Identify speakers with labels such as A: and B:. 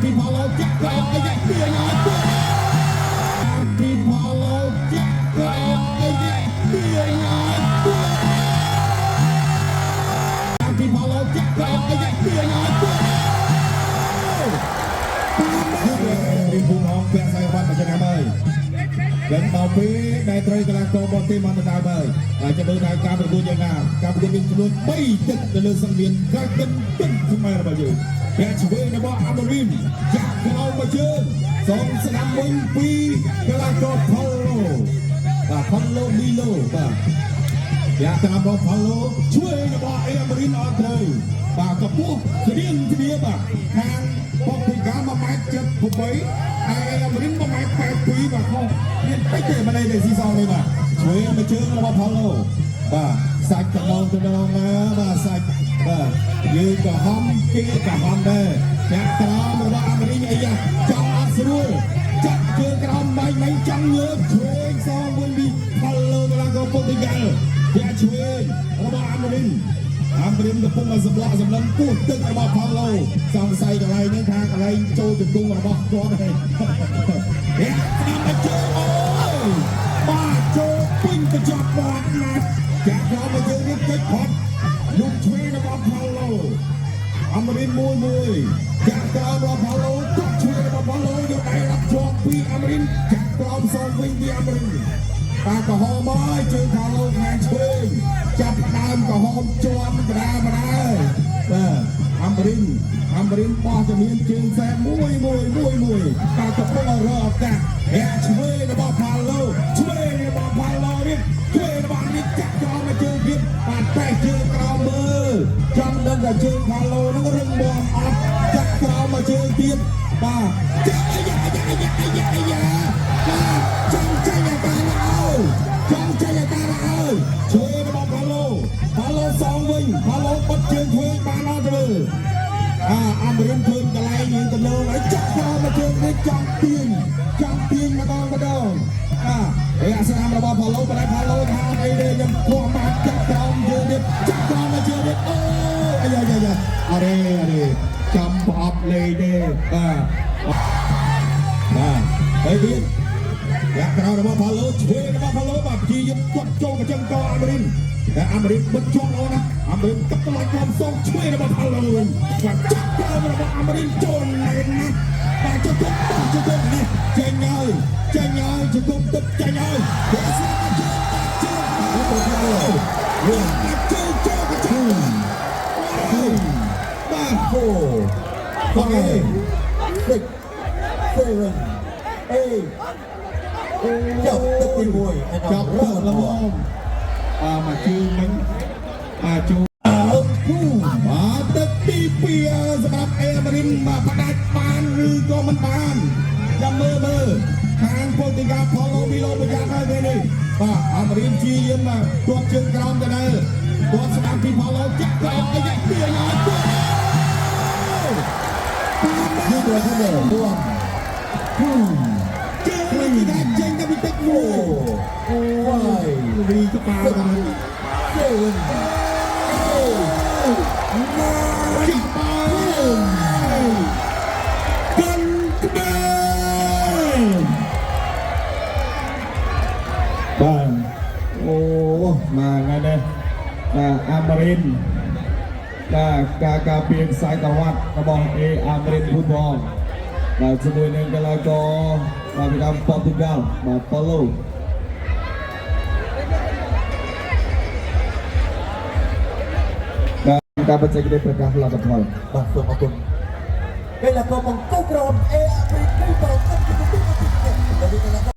A: ពីផាឡូចាក់ក្រោមអាយ៉ាទាញឲ្យទាពីផាឡូចាក់ក្រោមអាយ៉ាទាញឲ្យទាពីផាឡូចាក់ក្រោមអាយ៉ាទាញឲ្យទារីភូមិហងពាក់ខ្សែវត្តមួយឆ្នាំហើយ gầnដល់ពេលដែលត្រូវកីឡាករបរទេសមកដណ្ដើមហើយហើយចាំមើលថាការប្រកួតយ៉ាងណាការប្រកួតមានចំនួន3ទឹកទៅលើសង្វៀន Dragon ទឹកខ្មែររបស់យើងពាក់ឆ្វេងរបស់អាម៉ូរីនចាក់ក្រោមមកជើងសងស្ដាំវិញពីកីឡាករផូឡូបាទផូឡូមីឡូបាទយ៉ាតាមរបស់ផូឡូឆ្វេងរបស់អេអាម៉ូរីនអត់ត្រូវបាទកម្ពស់ស្រៀងគ្នាបាទខាងប៉ុកទីកា1ម៉ែត្រ78ឯអាម៉ូរីន1ម៉ែត្រ82បាទខុសមានតិចទេមិនអីទេស៊ីសងនេះបាទឆ្វេងមកជើងរបស់ផូឡូបាទសាច់តំងតំងមកបាទសាច់បាទយើងក៏ហំគេក៏ហំដែរចាក់ក្រោមរបស់អាមេរិកអីយ៉ាចង់អត់ស្រួលចាក់ជើងក្រោមបាញ់មិញចង់លើកឆ្វេងសងវិញពីផូឡូកីឡាករប៉ុកទីកាល់ចាក់ឆ្វេងរបស់អាមេរិកអាមេរិកកំពុងតែសម្លក់សម្លឹងពោះទឹករបស់ផូឡូសង្ស័យកន្លែងនេះថាកន្លែងចូលជង្គង់របស់គាត់ហើយហេស្ដាំមកជើងអូយបាទចូលពេញកញ្ចក់មាត់ណាស់ចាក់ក្រោមមកជើងនេះតិចផុតលុកឆ្វេងរបស់ផូឡូអាមេរិកមួយមួយចាក់ក្រោមរបស់ផូឡូទុកឆ្វេងរបស់ផូឡូយកដៃรับជាប់ពីអាមេរិកចាក់ក្រោមសងវិញពីអាមេរិកបាទក្រហមហើយជើងផូឡូខាងឆ្វេងចាប់ផ្ដើមក្រហមជាប់បដាបដាបាទអាមេរិកអាមេរិកបោះជំនាញជើងខ្សែមួយមួយមួយមួយបាទកំពុងរកឱកាសរាក់ឆ្វេងរបស់ផាឡូឆ្វេងរបស់ផាឡូនេះឆ្វេងរបស់នេះចាក់ក្រោមមកជើងទៀតបាទតេះជើងក្រោមមើលចង់ដឹងថាជើងផាឡូហ្នឹងរឹងមាំអត់ចាក់ក្រោមមកជើងទៀតបាទចាក់អាយ៉ាអាយ៉ាអាយ៉ាអាយ៉ាអាយ៉ាបាទចង់ចេញអាការអើចង់ចេញអាការអើឆ្វេងរបស់ផាឡូផាឡូសងវិញផាឡូបិទជើងឆ្វេងបានអត់ទេអាអាមរិនឃើញកន្លែងយើងទៅលើហើយចាក់ក្រោមមកជើងនេះចង់ទាញចង់ទាញម្ដងម្ដងអាហើយអាស្នាមរបស់ផាឡូបដៃផាឡូថាអីទេខ្ញុំធំមកចាក់ក្រោមជើងនេះចាក់ក្រោមមកជើងនេះអូអាយ៉ាយ៉ាយ៉ាអរេអរេចំប្រអប់លេងទេបាទបាទហើយទៀតយ៉ាក្រោមរបស់ផាឡូឆ្វេងរបស់ផាឡូបាទព្យាយាមទាត់ចូលកញ្ចឹងកអាមេរិនតែអាមេរិនបិទជាប់ល្អណាស់អាមេរិនកັບតម្លៃក្រុមសងឆ្វេងរបស់ផាឡូវិញបាទចាក់ក្រោមរបស់អាមេរិនចូលណែនណាស់បាទជង្គង់បោះជង្គង់នេះចេញហើយចេញហើយជង្គង់ទឹកចេញហើយវាស្លាប់ជើងបាក់ជើងបាក់ជើងចូលកញ្ចឹងបាទ
B: four,
A: បាទ
B: five, six, seven, eight ចប់ទឹកទី1
A: ចាប់ទឹកល្មមអាមកជើងមិញអាចូលបាទទឹកទី2សម្រាប់អេអាមេរិនមកផ្ដាច់បានឬក៏មិនបានចាំមើលមើលខាងប៉ុលទីកាផូឡូមីឡូប្រយ៉ាហើយពេលនេះបាទអាមេរិនជាយាមមកទាត់ជើងក្រោមទៅដែរទាត់ស្ដាំពីផូឡូចាក់ក្រោមអាយ៉ាទាញឲ្យទាត់
B: You the one, two,
A: ជើងនេះគេថាចេញតែពីតិចមួយ
B: four, five,
A: រីក្បាលទៅ
B: seven, eight, nine,
A: ចាប់ហើយកាន់ក្បាល
C: បាទអូមកថ្ងៃនេះបាទអាមេរិនបាទការការពារខ្សែក្រវ៉ាត់របស់អេអាមេរិនភូតបលបាទជាមួយនឹងកីឡាករបាទពីដើមប៉ុរទុយហ្គាល់បាទប៉ូឡូបាទការបច្ចេកទេសប្រកាសលទ្ធផល
B: បាទសូមអរគុណកីឡាករបង្គោលក្រហមអេអាហ្វ្រិកគឺបោកទីទីទីទីដែលកីឡាករ